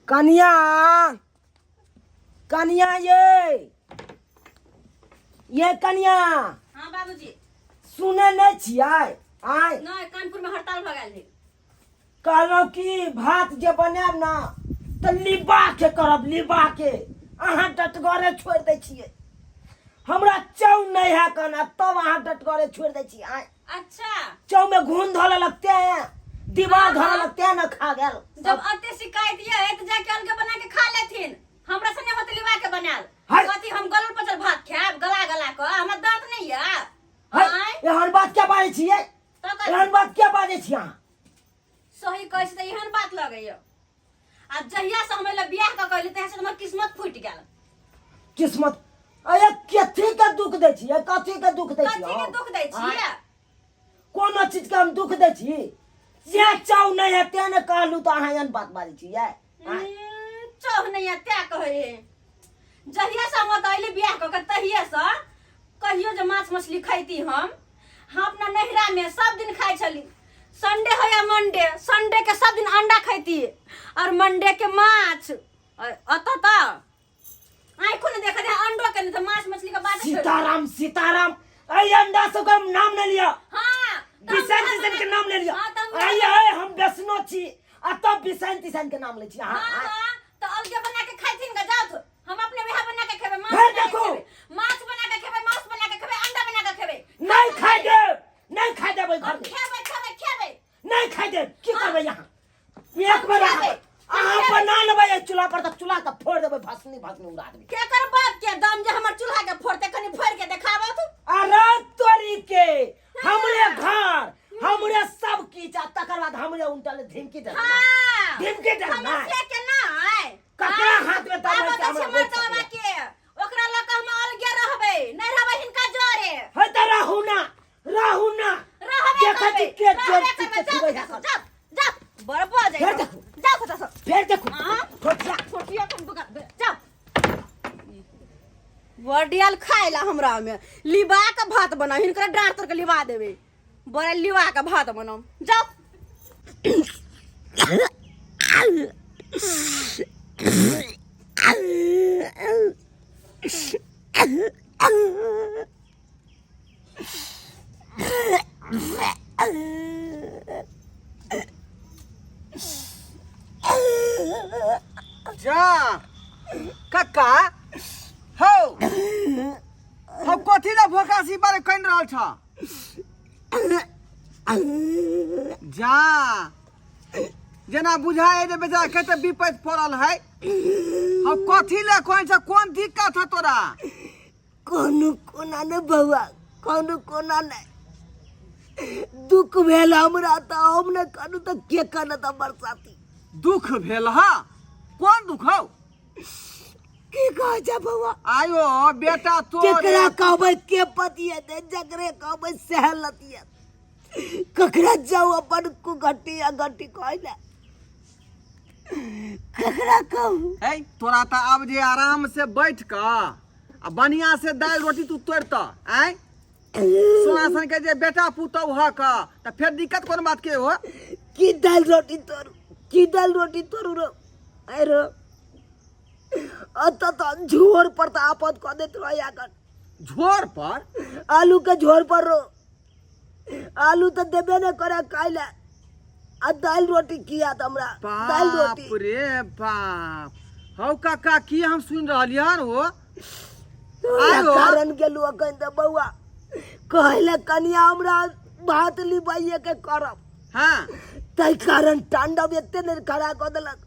कनिया, कनिया, ये कनिया। हाँ बाबूजी। सुने नहीं छियै आय? नहीं, कानपुर में हड़ताल भऽ गेल है। कहलहुँ कि भात जे बनायब ने तऽ लिबा के करब, लिबा के। अहाँ डटगरे छोड़ि दै छियै। हमरा चौ नहि है कहना, तब अहाँ डटगरे छोड़ि दै छियै आय। चौ में घुन धऽ लेलक तें, दीवार धऽ लेलक तें ने खा गेल। जब अते शिकायत ये है तो जाके अलगे बना के खा लेथिन। हमरा से नहीं होते लिबा के बनायल। है। कथी हम गलल पचल भात खायब गला गला के? हमरा दांत नहीं ये। है, आँय? एहन बात क्या बाजै छियै? तो कथी? एहन बात क्या बाजै छियै अहाँ? सही कहै छी तऽ एहन बात लगैया। आ जहिया से हम एलै बियाह कऽ के एली, तहिया से हमर किस्मत फूटि गेल। किस्मत? अरे, कथी के दुख दै छियै? कथी के दुख दै छियै? कथी के दुख दै छियै? कोनो चीज के हम दुख दै छी? जे चाउ नहि है तें ने कहलहुँ, तऽ अहाँ एहन बात बाजै छियै? चौह नहीं है तैं कहै है। जहिया से हम ओतऽ अयली बियाह कऽ के, तहिये से कहियो जे माछ मछली खैती हम अपना नैहरा में सब दिन खाइ छली। संडे हो या मंडे, संडे के सब दिन अंडा खैती और मंडे के माछ। अतऽ तऽ आँखो ने देखा दे अंडो के, नहीं तऽ माछ मछली के बात। सीताराम, सीताराम! अरे, अंडा सब के नाम नहीं लिया। हाँ, तऽ हम बिसैन तिसैन के नाम ले लिया। हाँ, तऽ हम आइए है, हम वैष्णो छी आ तब बिसैन तिसैन के नाम लै छी अहाँ। हाँ, तऽ अलगे बना के खाइथिन ग, जाउथ। हम अपने वएह बना के खेबै, माछ फेर बना के देखू। खेबै, माछ बना के खेबै, मांस बना के खेबै, अंडा बना के खेबै। नहीं खाइ देब, नहीं खाइ देब ओहि घर हम में। खेबै, खेबै, खेबै। नहीं खाइ देब। की करबै यहाँ एक बेर? खेबै, अहाँ हम खेबै। बना लेबै एहि चूल्हा पर तऽ चूल्हा के फोड़ देबै, भसनी भसनी उड़ा देबै। केकर बाप के दम जे हमर चूल्हा के फोड़ते? कनि फोड़ के देखाबो तू। अरे तोरी के, हमरे घर, हमरे सब किछ, आ तकर बाद हमरे उनटल धमकी देबै? धमकी देबै? समस्या के नहि। ककरा हाथ में दम है आब से हमरा तऽ रोकि मर्दावा सकैया? के ओकरा लऽ कऽ हम अलगे रहबै, नहि रहबै हिनका जरे। है तऽ रहू ना, रहू ना। रहबे देखै छी करबै, के रहबे जोर करबै। चित्त जाउ छुबै कतऽ है। सँ, जाउ, जाउ, बड़ भऽ जाइ। फेर देखू। जाउ कतऽ सँ। फेर देखू। हाँ? ठोठिया। छोटिया कम बगा जाउ। बडियल खाय ला हमरा में लिबा के भात बनाउ। हिनकर डाँट तोड़ के लिबा देबै। बड़ा लिबा के भात बनाउ, जाउ। जा कक्का, हौ हौ, कथी ला भोकासी बारे कनि रहल छ? जा जेना बुझाए जे बेचारा कते विपैत पड़ल है। हौ, कथी ला कोन छ? कोन दिक्कत है तोरा? कोनो कोना ने बौआ, कोनो कोना नहि। दुख भेल हमरा, तऽ हम ने करू तऽ के करत हमर साथी? दुख भेल? हा, कोन दुख हौ? की कहै छै बौआ? आयो बेटा, तो केकरा कहबै, के पतियेतै? जकरे कहबै सएह लतियत। ककरा जाउ अपन कुघटी आ घटी कहै लए? ककरा कहू? है, तोरा तऽ आब जे आराम से बैठ कऽ आ बढ़िया से दालि रोटी तू तोड़ि तऽ आँय सोना सन के जे बेटा पुतहु हक, तऽ फेर दिक्कत कोन बात के हो? की दालि रोटी तोड़ू, की दालि रोटी तोड़ू रो? आइ रो, अतऽ तऽ झोर पर तऽ आपत कऽ दैत रहै एखन। झोर पर? आलू के झोर पर रो। आलू तऽ देबे नहि करे खाइ लए, आ दालि रोटी किया तऽ हमरा दालि बाप रोटी। रे बाप! हौ काका, की हम सुनि रहलियै हन हो? ओएह आरो? कारण गेलू अखन तऽ बौआ कहै लए, कनिया हमरा भात लिबाइए के करब। ताहि कारण तांडव एते ने खड़ा कऽ देलक,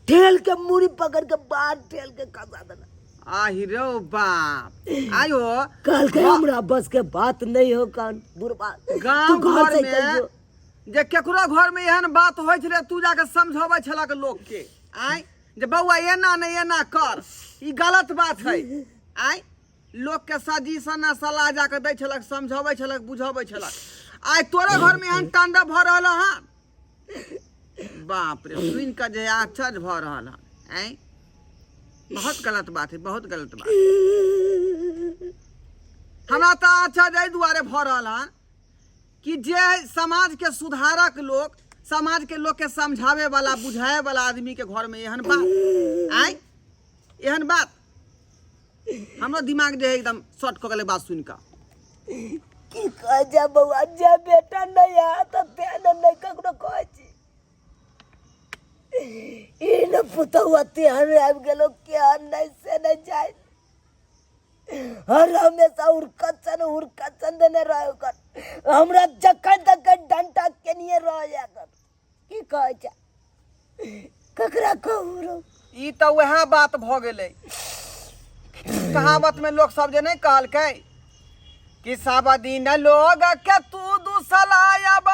ठेल के मूड़ी पकड़ के बाहर ठेल के खसा देलक। आहि रे बाप! आयो। कहलकै, हमरा बस के बात नहीं हो कान बुढ़बा, तू गाँव घर घर से में कहियो। जे केकरो घर में एहन बात होइ छलै, तू जाके समझाबै छलक लोक के आँय जे बौआ, एना नहि, एना कर, ई गलत बात है। आँय, लोक के सजीशन आ सलाह जाके दै छलक, समझाबै छलक, बुझाबै छलक। आइ तोरे घर में एहन तांडव भऽ रहल हन। बाप रे, सुनि कऽ जे आश्चर्य भऽ रहल हन। आँय, बहुत गलत बात है, बहुत गलत बात। हमरा तऽ आश्चर्य एहि दुआरे भऽ रहल हन कि जे समाज के सुधारक लोक समाज के लोग के समझावे वाला बुझाए वाला आदमी के घर में एहन बात आय, एहन बात हमरो दिमाग जे है एकदम शॉर्ट कऽ गेलै बात सुनि कऽ। की कहै छै बौआ, जे बेटा नहि आय तऽ तें ने नहि ककरो कहै छी। ई ने पुतहुआ तेहन आबि गेलो केहन नहि से नहि जाय, हर हमेशा उड़कचन उड़कचन देने रहे ओकर, हमरा जखन तखन डंटा केनिये रहे एकर। की कहै छै, ककरा कहू रो? ई तऽ वएह बात भऽ गेलै, कहावत में लोग सब जे नहीं कहलकै कि सब दिन लोग के तू दुसलायब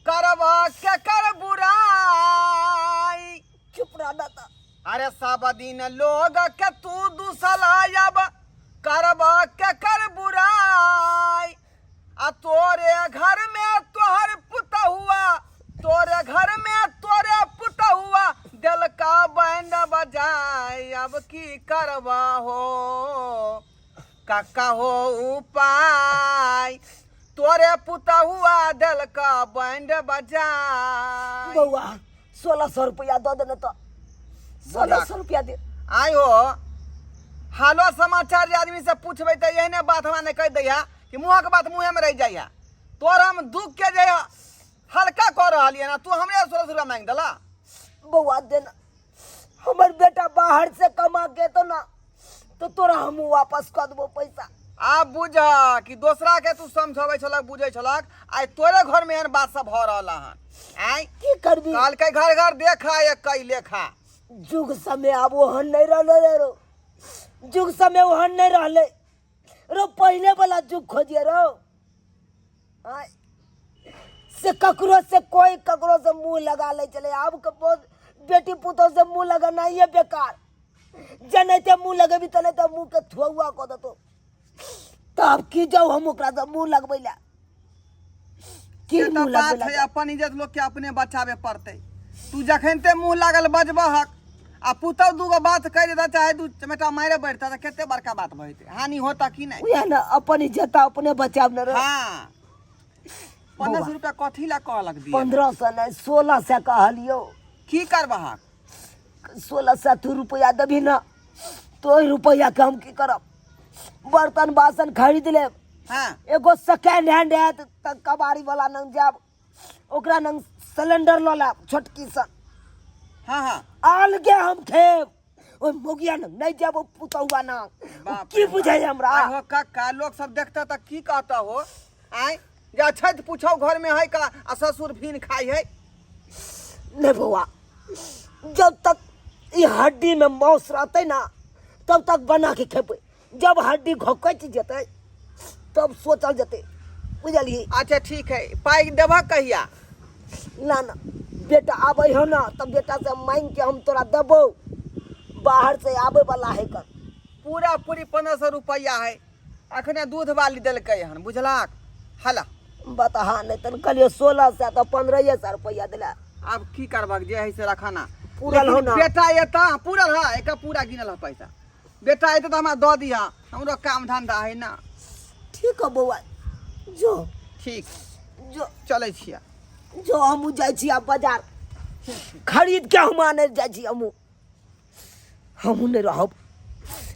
करबा के कर बुराई। चुप रहना था। अरे सब दिन लोग के तू दुसलायब करबा के कर बुराई, आ तोरे घर में तोहर पुतहुआ, तोरे घर में तोरे पुतहुआ दिल का बैंड बजाय, अब की करबा हो काका हो उपाय, तोरे पुतहुआ दिल का बैंड बजाय। बौआ 1600 रुपया दऽ देने तऽ 1600 रुपया दे। आइ हो हालो समाचार जे आदमी से पूछबै तऽ एहने बात हमरा नहि कहि दैया कि मुँहक बात मुँहे में रहि जाइया। तोर हम दुख के जे हल्का कऽ रहलियै ना, तू हमरे 1600 रुपया मांगि देला। बौआ देना, हमर बेटा बाहर से कमा के तो ना तो तोरा हम वापस कऽ देबो पैसा। आब बुझ कि दोसरा के तू समझबै छलक बुझै छलक, आइ तोरे घर में एहन बात सब भऽ रहल हन। आइ की करबी, कहलकै घर घर देखा एक कई लेखा। जुग समय आब ओहन नहीं रहलै रे रो, जुग समय ओहन नहीं रहलै रो, पहले वाला जुग खोजिए रो। आय से ककरो से कोई ककरो से मुंह लगा ले चले, आब के बहुत बेटी पुतोह से मुंह लगाना ही बेकार, जनैते मुंह लगेबी तनैते मुंह के थुआ कऽ देतो। तब की जाऊ हम ओकरा से मुंह लगबै ला, की से तऽ मुंह बात लगबै है, ला? अपन इज्जत लोग के अपने बचावे पड़तै। तू जखन ते मुंह लागल बजबहक आ पुतहु दूगो बात कहि देता चाहे दू चमेटा मारे बैठता तऽ कते बड़का बात भऽ जेतै, हानि होता कि नहि? उएह ने, अपन इज्जत अपने बचाब ने रे। हाँ, 1500 रुपया कथी ला कहलक दिए? 1500 नहि, 1600 कहलियौ। की करबहक? 1600 तू रुपया देबही ने तो ओहि रुपया के हम की करब? बर्तन बासन खरीद लेब। हाँ। एगो सेकेंड हैंड हैत तऽ कबाड़ी वाला नंग जायब, ओकरा नंग सिलेंडर लऽ लेब छोटकी सन। हाँ हाँ। अलगे हम खेब, ओहि मोगिया नंग नहि जायब, ओ पुतहुआ नंग। ओ बाप की रे बुझै बाप। हमरा? आइ हो कक्का, लोग सब देखता तऽ की कहता हो? आइ जा छठि पूछो घर में है का आ ससुर भीन खाई है। नहीं बौआ, जब तक ई हड्डी में मांस रहते ना तब तक बना के खेबै, जब हड्डी घोकच जेतै तब सोचल जेतै, बुझलियै? अच्छा ठीक है, पाइ देबह कहिया? ना ना, बेटा आबै हो ना तब बेटा से मांग के हम तोरा देबो, बाहर से आबै वाला है कर। पूरा पूरी 1500 रुपया है, अखने दूध वाली देलकै हन, बुझलक? हला बता नहीं तन कहलियो 1600 तऽ 1500 रुपया दिला। आब की करबक, जे है से रखना। पूरल हो ना? बेटा एता पूरल है, एक पूरा गिनल है पैसा। बेटा एता तऽ हमरा दऽ दिहा, हमरो काम धंधा है ना। ठीक है बौआ, जो ठीक जो चलै छियै। जो हमहूँ जाइ छी आब बाजार खरीद के हम आनै जाइ छी। हमहूँ नहि रहब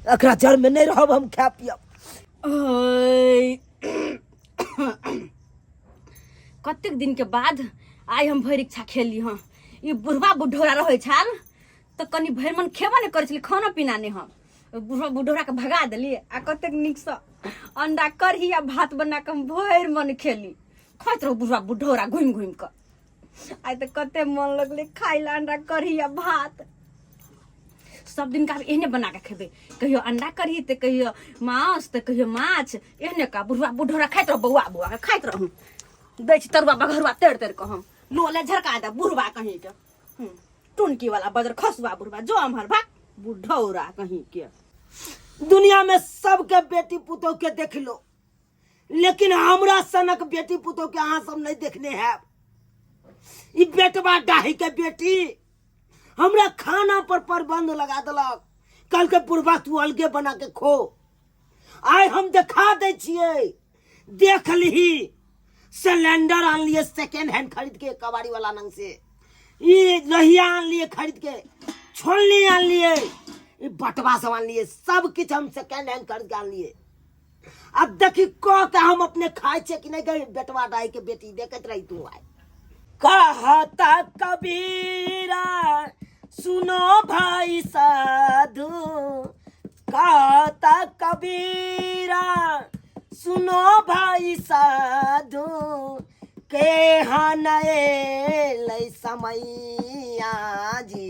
एकरा जड़मे, नहि रहब हम, खाय पियब। कतेक दिन के बाद आइ हम भरि इच्छा खेली हँ। ई बुढ़वा बुढ़ौरा रहै छल तऽ कनि भरि मन खेबो नहि करै छली, खाना पीना नहि। हम ओहि बुढ़वा बुढ़ौराके भगा देली आ कतेक नीकसँ अंडा कढ़ी आ भात बना कऽ हम भरि मन खेली। खाइत रहू बुढ़वा बुढ़ौरा घुमि घुमि कऽ। आइ तऽ कते मन लगलै खाइ लए अंडा कढ़ी आ भात। सब दिन का एहने बना के खेबै, कहियो अंडा कढ़ी तऽ कहियो मांस तऽ कहियो माछ, एहने का बुढ़वा बुढ़ौरा खाइत रहू, बौआ बौआ के खाइत रहू। दै छी तरुआ बघरुआ तर तर कऽ हम लोले झरका दे बुढ़वा कहीं के। टुनकी वाला बजर खसुआ बुढ़वा जो अमहर भाग बुढ़ौरा कहीं के। दुनिया में सबके बेटी पुतोह के देख लो, लेकिन हमरा सनक बेटी पुतोह के अहाँ सब नहीं देखने हैब। ई बेटवा डाही के बेटी हमरा खाना पर प्रबंध लगा देलक, कल के बुढ़वा तू अलगे बना के खो। आइ हम देखा दै छियै, देख लिही सिलेंडर आनलियै सेकेंड हैंड खरीद के कबाड़ी वाला नंग से ई लोहिया आनलियै खरीद के छोलनी आनलियै ई बटवा सब आनलियै सब किछु हम सेकेंड हैंड खरीद के आनलियै अब देखी कह के हम अपने खाइ छियै कि नहि गई बेटवा दाई के बेटी देखैत रही तू आइ कहता कबीरा सुनो भाई साधु कहता कबीरा सुनो भाई साधु के हनए समैया जी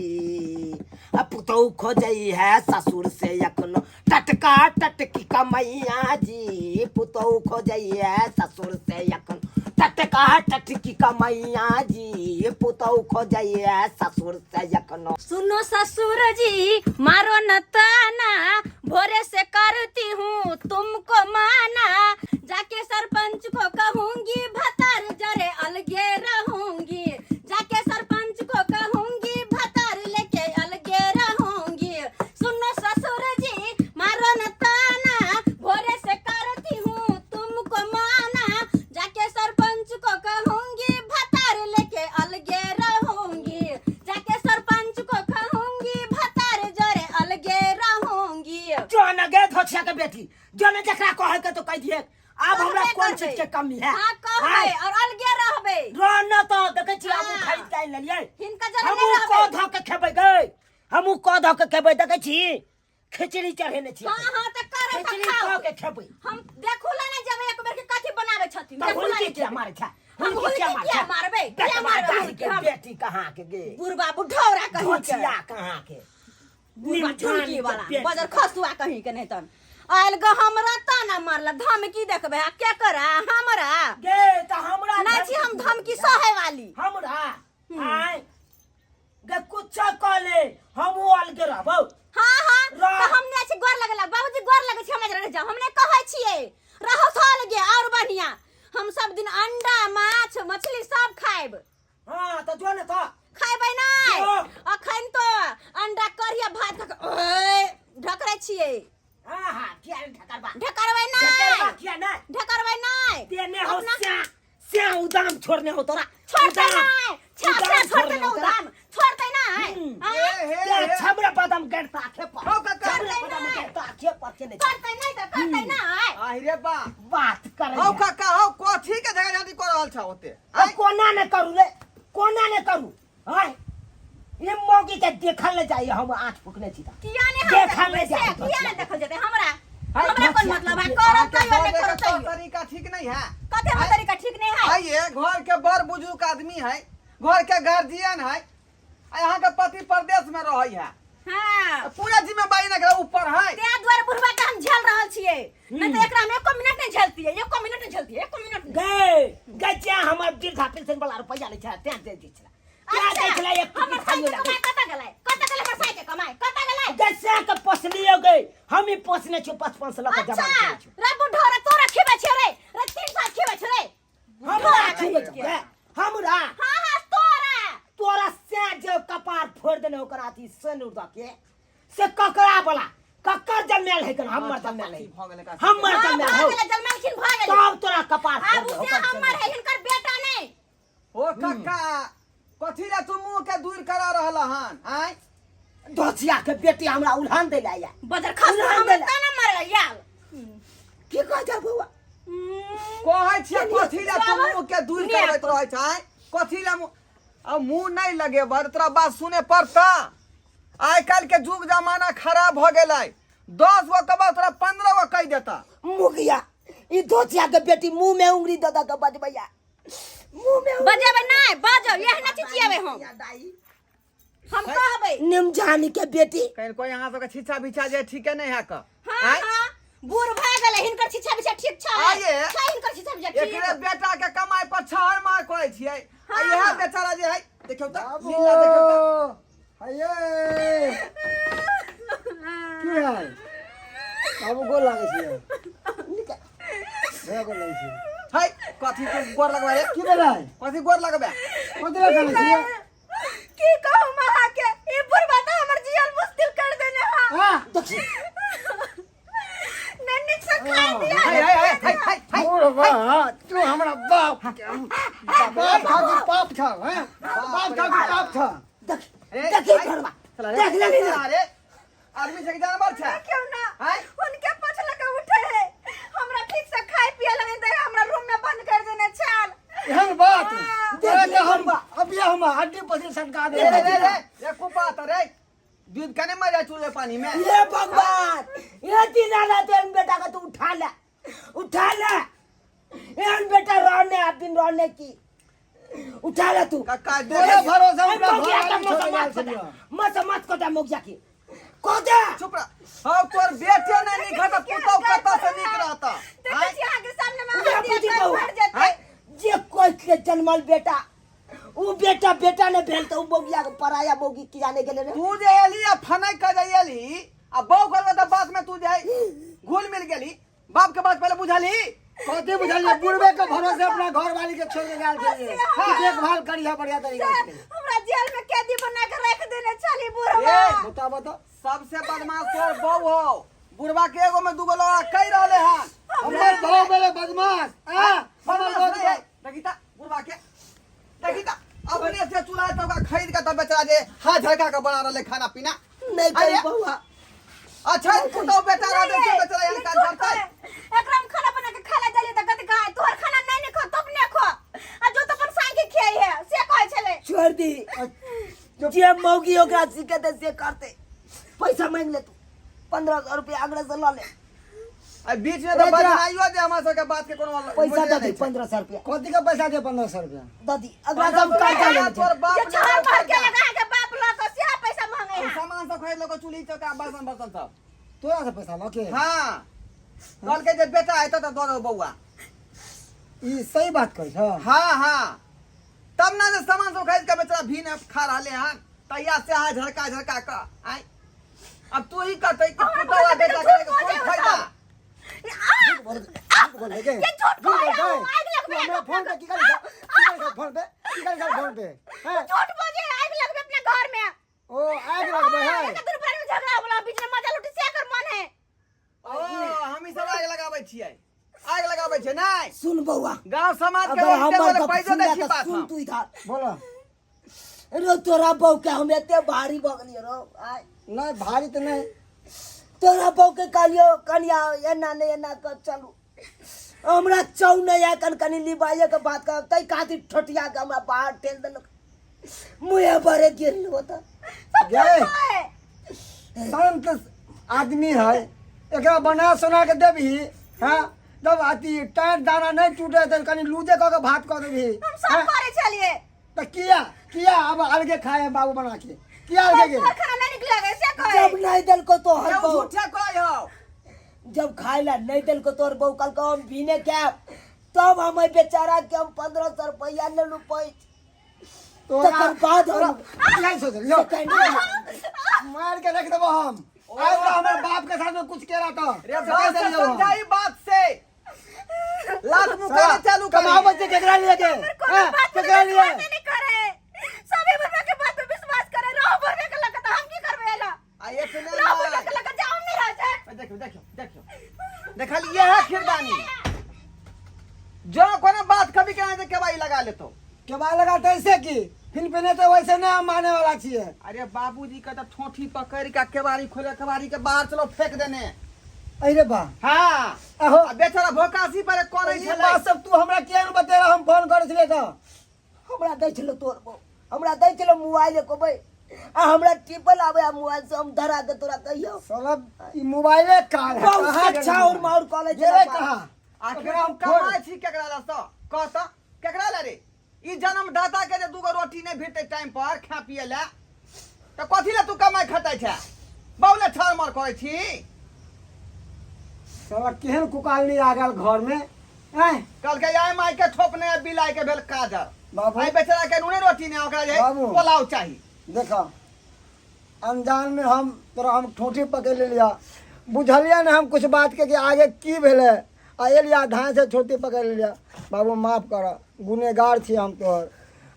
आ पुतहु खोजै है ससुर से अखनो टटका टटकी कमैया जी पुतहु खोजै है ससुर से अखनो टटका टटकी कमैया जी पुतहु खोजै है ससुर से अखनो सुनो ससुर जी मारो न ताना भोरे से करती हूँ तुमको माना जाके सरपंच को कहूंगी भतार जरे अलगे रहूंगी जाके सरपंच को कहूंगी भतार लेके अलगे रहूंगी सुनो ससुर जी मारो न ताना भोरे से करती हूँ तुमको माना जाके सरपंच को कहूंगी भतार लेके अलगे रहूंगी जाके सरपंच को कहूंगी भतार जरे अलगे रहूंगी जो न गे धोछिया के बेटी जो न जकरा कहे के तो कह दिए आब हमरा कहबे कोन चीज करबै। के कमी है हाँ कहबै आय, और अलगे रहबै रह न तो देखै छी हमहूँ हाँ। खरीद के आनि लेलियै हिनका जरे हमहूँ नहि कऽ रहबै धऽ के खेबै गै हमहूँ कऽ धऽ के खेबै देखै छी खिचड़ी चढ़ेने छी हाँ हाँ तऽ करब तऽ खिचड़ी खाउ कऽ के खेबै हम देखू ला नहि जेबै एक बेर के कथी बनाबै छथिन तऽ देखू ला हुनकी नहि किया जेबै। मारै छै हम हुनकी किया हुनकी मारै किया छै मारबै किया बेटवा मारबै दाई हुनकी के हम बेटी कहाँ के गे बुढ़बा बुढ़ौरा कहीं के धोछिया कहाँ के बुढ़बा निमठान ठुनकी के वाला बेटी। बजर खसुआ कहीं के नहीं तन आयल ग हमरा ताना मारला धमकी देखबै आ के करा हमरा गे तऽ हमरा नहि छी हम धमकी सहे वाली हमरा आय गे कुछ कह ले हमहूँ अलगे रहबौ हाँ हाँ रह। तो हम नहि छी गोर लगला बाबूजी गोर लगै छै हमरा रह जाओ हम नहि कहै छियै रहौ तो अलगे और बढ़िया हम सब दिन अंडा माछ मछली सब खाएब हाँ तऽ जो ने तऽ खाएबै नहि जो। अखन तो अंडा करिया भात खा के ओए ढकरै छियै हाँ हाँ किया ने ढकरबा ढकरबै ढकरबा नहि किया नहि ढकरबै नहि देने हो अपना- स्या स्या उदाम छोड़ने हो तोरा छोड़तै उदाम, नहि छा उदाम छा छोड़तै छोड़ने नहि हो तोरा। उदाम छोड़तै नहि हम्म। आँय? हे हे ते हे छबरा बादाम गड़ता आखे पर हौ काका। छबरा बादाम गड़ता आखे पर के नहीं करतै नहि तऽ करतै नहि आहि रे बा बात करे हौ काका हौ कथी के झगड़ा झांटी कर रहल छ ओते अब कोना ने करू रे कोना ने करू आय ये मौगी के देखल ले जाइए हम आँख फुकने छी तऽ। किया नहि हम देखल देखबै ले से जाइए किया नहि देखल जेतै हमरा हाय, हमरा कोन धोतिया मतलब है के- करब अहाँके तैयो नहि बाजै के करब तौर तैयो तरीका ठीक नहीं है कते हमर तरीका ठीक नहि है आइए घर के बड़ बुजुर्ग आदमी है घर के गार्जियन है आ यहाँ के पति परदेश में रहे है हाँ पूरा जिम्मेदारी ना एकरा ऊपर है तें दुआरे बुढ़वा के हम झेल रहल छियै नहि तऽ एकरा हम एको मिनट नहि झेलतियै एको मिनट नहि झेलतियै एको मिनट नहि गए गए चे हमर दीर्घा पेंशन वाला रुपया लै छला तें दे दै छला तें दै अच्छा छला एक हमर टुकड़ी साई खाइयो के ला कमाइ कतऽ गेलै कतऽ गेलै हमर साई के कमाइ कतऽ गेलै गए से के पोसलियो गए हम ही पोसने छियो 55 से लऽ के अच्छा जमा केने छियो रे बुढ़ो रे तोरा खिबै छियै रे रे 3 साल खिबै छियै रे हमरा बुढ़ोरा खिबै कहीं छियो के। गए हमरा हाँ हाँ तोरा तोरा से जे कपार फोड़ देने ओकर अथी सेनुर दऽ के से ककरा वाला ककर जन्मायल है कन हमर जन्मायल है भऽ गेलै का हमर हाँ, जन्मायल भऽ हो गेलै जन्मलखिन भऽ गेलै तब तोरा कपार फोड़ आब दे उसे ओकर हमर सेनुर। है हिनकर बेटा नहीं ओ कक्का कथी ला तू मुंह के दूर करा रहल हन आय धोसिया के बेटी हमरा उल्हान दै ला आया बजर खस उल्हान हमरा देला। ताना मारल याल की कह जा बौआ कहै छियै कथी ला तू मुंह के दूर निया। करबैत रहै छै आँय? कथी ला मुंह आ मुंह नहीं लगेबह तऽ तोरा बात सुने पड़ता आइ काल्हि के युग जमाना खराब भऽ गेलै 10 गो कहबह तोरा 15 गो कहि देता मुगिया ई धोसिया के बेटी मुंह में उंगली दऽ दऽ के बजबैया मुंह में बजेबै नहीं बजौ यह न चिचियाबै हम हम कहबै निमजानी के बेटी कहीं कोई अहाँ सबके छिछा बिछा जे ठीके नहीं है का हाँ आँय? हाँ बूढ़ भए गेलै हिनकर छिछा बिछा ठीक छै आइए। छै हिनकर छिछा बिछा ठीक एकरे बेटा के कमाई पर छहर मार करै छियै आ हाँ। इएह बेचारा जे है देखियौ तऽ लीला देखियौ तऽ हये की है बाबू गोर लागै छियै भैया गोर लागै छियै है कथी के गोर लगबै रे की भेलै कथी गोर लगबै कथी लए कानै छियै की कहू अहाँ के ई बुढ़बा तऽ हमर जियल मुश्किल कर देने हा हाँ देखी नन्नी से खाई दिया है है है है है बुढ़बा तू हमरा बाप के रे आदमी छै कि जानवर छै क्यों ना आँय? उनके पछ लगा उठे है हमरा ठीक से खाए पिए ला नहीं दे हमरा रूम में बंद कर देने छाल एहन बात हाँ। तोरा के हम अभी हम हड्डी पसली सटका रे रे दे रे रे रे कुपा त रे दूध कने मर जाय चूल्हे पानी में ये भगवान ये दीनानाथ एहन बेटा का तू उठा ले उठा ले एहन बेटा रहने आप दिन रहने की उठा ले तू काका तोरे देख भरोसे हम अपना मोगिया घर का वाली छोड़ मत के गेल मत छलियै। मत मत कोटा मोगिया की कोटा चुप रह हाँ तोर बेटे नहीं निक त पुतौ कत से निक रहत देखै छी अहाँ के सामने में उहे अहाँ बुझि दिया बौआ। मर जेतै आँय? जे कोई के जन्मल बेटा उ बेटा बेटा ने भेल त उ बौगिया के पराया बौगी की जाने गेले रे तू जे एली आ फनक के जे एली आ बहू करबे त बात में तू जे घुल मिल गेली बाप के बात पहले बुझलही कथी बुझलियै बुढ़बे के भरोसे अपना घर वाली के छोड़ के गेल छलियै हाँ। कि देखभाल करिहे बढ़िया तरीका से हमरा जेल में कैदी बना के रख देने छली बुढ़वा ए, बता बता सबसे बदमाश तोर बहू हो बुढ़वा के एगो में दूगो लड़ा कई रहले हन हमर बहू बेले बदमाश आ हमर बदमाश बहू नहीं है देखी ता बुढ़वा के देखी ता अपने से चूल्हा चौका खरीद के तब बेचारा जे हाथ झड़का के बना रहले खाना पीना नहीं अरे, करी बउआ अच्छा पुतौ बेटा रहते से बेचारा यहाँ काज करतै एकरा हम खाना बना के खाला देली त कथि कहै तोहर खाना नहीं ने खो तब ने खो आ जो तो अपन साई के खियाई है से कहै छले छोड़ दी जे मौगी ओकरा सीखेते से करते पैसा मांग ले तू 1500 रुपया आगरा से लऽ ले आ बीच में तो रे तोरा- बदनाइयो दे हमरा सबके बात के कोनो पैसा मजा दे दी नहीं छै। 1500 रुपया कथी के पैसा दे 1500 रुपया दे दी अगला से हम कर्जा ले तोर बाप जे छहर भर के लगा के बाप लऽ के से पैसा मांगे है सामान सब खरीद लो चूल्ही चौका बर्तन बर्तन सब तोरा से पैसा लऽ के हाँ कहलकै जे बेटा हेतौ तऽ दऽ देबौ बौआ ई सही बात कहै छ हाँ हाँ तब ना जे सामान सब खरीद के बेचारा भी ने खा रहले हन तैया से आ झड़का झड़का क आय अब तू ही कहते कि हमरा पुतौआ बोलते बेटा तऽ करे झूठ के कोन बजै फायदा झूठ बोल झूठ बोल के ये झूठ झूठ बोल बोल रहा हूँ, आग तू लगबे हमरा फोन पे की करी छा की करी छा फोन पे की करी छा फोन पे हैं झूठ बजे आग लगबे अपने घर में ओ आग लगबे है एक दिन पर में झगड़ा होला बीच में मजा लुटी से कर मन है ओ हम ई सब आग लगाबै छियै आग लगाबै छियै नहि सुन बौआ गांव समाज के अगर लोग हमर बोले गप पैसो सुन दै ले छी तऽ बात सुन हम तू इधर बोलो रो तोरा बहू के हम एते भारी भऽ गेलियै रो आय नहीं भारी तो नहीं तोरा बहू के कहलियो कनिया एना नहि एना कर चलू हमरा चौ नहि है कन कनि लिबाइए के बात कर तै खातिर ठोटिया के हमरा बाहर ठेल देलक मुँहे भरे गिरल होता सब गे झूठ है शांत आदमी है एकरा बना सोना के देबही हाँ जब अथी टायर दाना नहीं टूटे तो कनी लूजे कऽ के भात कऽ देबही हम सब हाँ? करे छलिए तऽ किया किया अब अलगे खाए हैं बाबू बना के किया अलगे के तोहर खाना नहीं निकले से कहे जब नहीं देलको तोहर केहू बहू झूठे कहै हौ जब खाए ला नहीं देलको तोहर बहू कहलको हम भीने के तब हम बेचारा के हम 1500 रुपया ले लू पैसा तोरा तकर बाद हम नहीं सोच लो मार के रख देबो हम आज तो हमर बाप के साथ में कुछ केला तो रे बात से समझाई बात से लात मुकाने चालू कर कमावत छै केकरा लिए के कोनो हाँ, बात पे केकरा लिए विश्वास नहीं करे सभी बरवा के बात पे विश्वास करे रहो बरवा के लगत हम की करबे एला आ एतने रहो बरवा नहि। के लगत जाओ हम नहीं रह जाए देखियो देखियो देखियो देखलिए है खिरदानी जो कोनो बात कभी के के केवाई लगा लेतो केबा लगा तो ऐसे की फिर पहने तो वैसे ना हम माने वाला छिए अरे बाबूजी के तो ठोठी पकड़ के केवाड़ी खोले केवाड़ी के बाहर चलो फेंक देने अरे बा हाँ आहो आ बेचारा भोकासी पर करे ई छलै बात सब तू हमरा किया नहीं बतेला हम फोन करे छलिए तो हमरा दै छलो तोर बहू हमरा दै छलो मोबाइल एको बै आ हमरा टिपल आबै आ मोबाइल से हम धरा के तोरा कहियो साला ई मोबाइले काल है बहुत कहाँ अच्छा गेलै और माउर कॉलेज गेलै कहाँ आखिर ओकरा हम हम फोड़ कमाइ छी केकरा ला सँ कह तऽ केकरा ला रे ई जन्मदाता के जे दूगो रोटी नहि भेटै टाइम पर खा पिए ला तऽ कथी ला तू कमाइ खटै छै बहुले छर मर करै छी साला केहन कुकालनी आ गेल घर में आँय कहलकै आइ माय के ठोप नहि आ बिलाइ के भेल काजर बाबू आइ बेचारा के नूने रोटी नहि ओकरा जे बाबू। पुलाव चाही देखा अनजान में हम तोरा हम ठोठी पकड़ लेलिया बुझलिया ने हम कुछ बात के कि आगे की भेलै आ एलिया धान से ठोठी पकड़ लेलिया बाबू माफ कर गुनेगार छी हम तोहर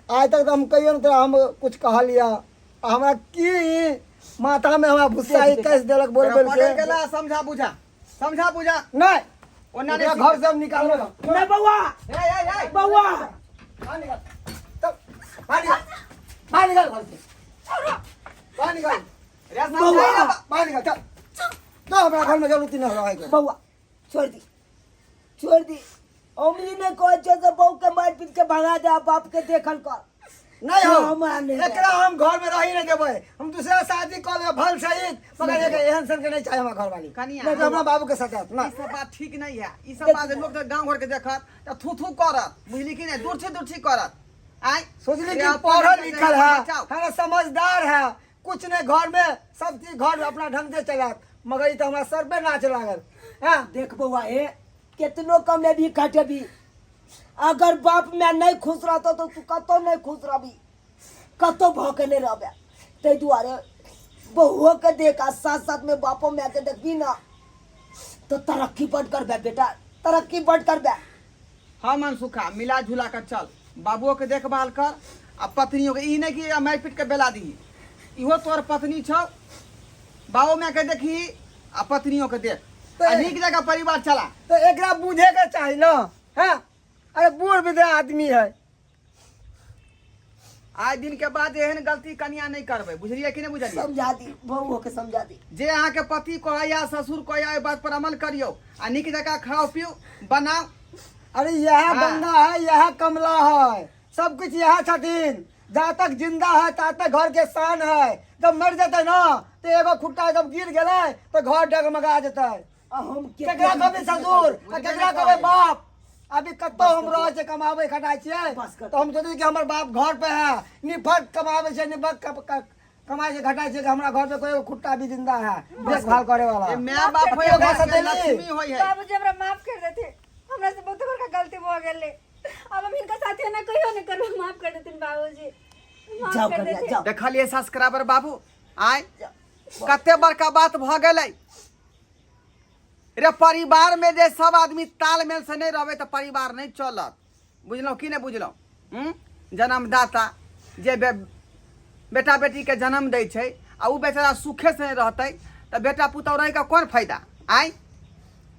आइ तक तऽ हम कहियो ने तोरा हम कुछ कहलिया आ हमरा की ई माथा में हमरा भुस्सा ई कस देलक बोल बोल पकड़ के के ला समझा बुझा समझा बुझा नहीं ओना ओकरा नहि घर से हम निकालबे नहीं बउआ ए ए ए बउआ बाहर निकाल तब बाहर निकाल बाहर निकाल घर से बाहर निकाल रे समझाई ना बाहर निकल, चल तो हमरा घर में जरूरत नहीं रहे के। बौआ छोड़ दी, छोड़ दी। हम ई नहीं कहै छियै जे बहू के मारि पीट के भगा दे आ बाप के देखल कर। नहीं हो, हमरा नहीं। एकरा हम घर में रही नहीं देबै, हम दूसरा शादी कऽ लेबै भल सहित, मगर एक एहन सन के नहीं चाही हमरा घरवाली। कनिया। नहीं तो हमरा बाबू के साथ ना। ई सब बात ठीक नहीं है। ई सब बात लोग गांव घर के देखत त थू थू करत, बुझली कि नहीं, दूर से दूर करत। आय सोचली रे कि अपन पढ़ल के लिखल है, बचाओ। हमारा समझदार है, कुछ नहीं घर में सब चीज घर अपना ढंग से चलात, मगर ई तो हमरा सर पे नाच लागल। हाँ देख बौआ, हे केतनो कमेबी खटेबी, अगर बाप माय नहीं खुश रहतो तो तू कतौ नहीं खुश रहबी, कतौ भऽ के नहीं रहबे। ताहि दुआरे बहुओ के देख आ साथ साथ में बापो माय के देखबी ना तो तरक्की बड करबे बेटा, तरक्की बड करबे। हाँ मनसुखा, मिला जुला कर चल, बाबुओ के देखभाल कर आ पत्नियों के। ई नहीं कि मारि पीट के बेला दी, इहो तोहर पत्नी छौ, बाबो माय के देखी आ पत्नियों के देख, आ नीक जगह परिवार चला। तो एकरा बुझे के चाही ना। हाँ अरे बूढ़ वृद्ध आदमी है। आइ दिन के बाद एहन गलती कनिया नहीं करबै, बुझलियै कि नहीं बुझलियै? समझा दी बहुओ के, समझा दी। जे अहाँ के पति कहैया ससुर कहैया ओहि बात पर अमल करियौ आ नीक जकाँ खाओ पिउ बनाओ। अरे यह हाँ। बंदा है, यह कमला है, सब कुछ यह छथिन। जा तक जिंदा है ता तक घर के शान है, जब मर जेतै ना तो एगो खुट्टा जब गिर गेलै तो घर डगमगा जेतै। आ हम केकरा कहबै ससुर आ केकरा कहबै बाप? अभी कतौ हम रहै छियै, कमाबै खटाइ छियै, बस कर। तऽ हम सोचै कि हमर बाप घर पे है, निफक कमाबै छै, निफक कमाइ छै, घटाइ छै, कि हमरा घर पे कोई एगो खुट्टा भी जिंदा है देखभाल करे वाला। ए my बाप होय ओकरा घर के सतेली। लक्ष्मी होय है। बाबूजी हमरा माफ कर देते, हमरा से बहुत बड़का गलती भऽ गेलै, अब हम हिनका साथे ना कहियो नहीं करबै, माफ कर देथिन बाबूजी, माफ जाओ कर कनिया, देथिन। जाओ। देखलियै सब्सक्राइबर बाबू, आय कते बड़का बात भऽ गेलै रे। परिवार में जे सब आदमी तालमेल से नहीं रहबै तऽ परिवार नहीं चलत, बुझलहुँ कि नहीं बुझलहुँ? जन्मदाता जे बेटा बेटी के जन्म दै छै आ उ बेचारा सुखे से नहीं रहतै तऽ बेटा पुतहु रहि कऽ कोन फायदा? आय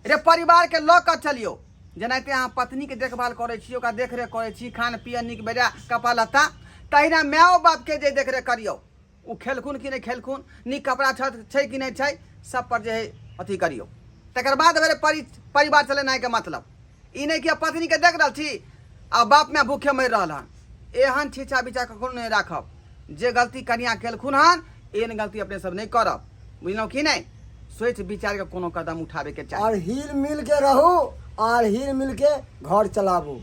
रे परिवार के लऽ कऽ चलियौ, जेनाहिते अहाँ पत्नी के देखभाल करै छी, ओकरा देखरेख करै छी, खान पियन नीक बेजाय कपड़ा लत्ता, तहिना मायो बाप के जे देखरेख करियौ, ओ खेलखुन कि नहि खेलखुन, नीक कपड़ा छै कि नहि छै, सब पर जे है अथी करियौ, तकर बाद भेलै परिवार चलेनाइके मतलब। ई नहि कि पत्नीके देख रहल छी आ बाप माय भूखे मरि रहल हन, एहन छीछा बिछा कखनो नहि राखब। जे गलती कनिया केलखुन हन एहन गलती अपने सब नहि करब, बुझलहुँ कि नहि? सोचि विचारि कऽ कोनो कदम उठाबैके चाही। और हिल मिल के रहू और हिल मिल के घर चलाबू।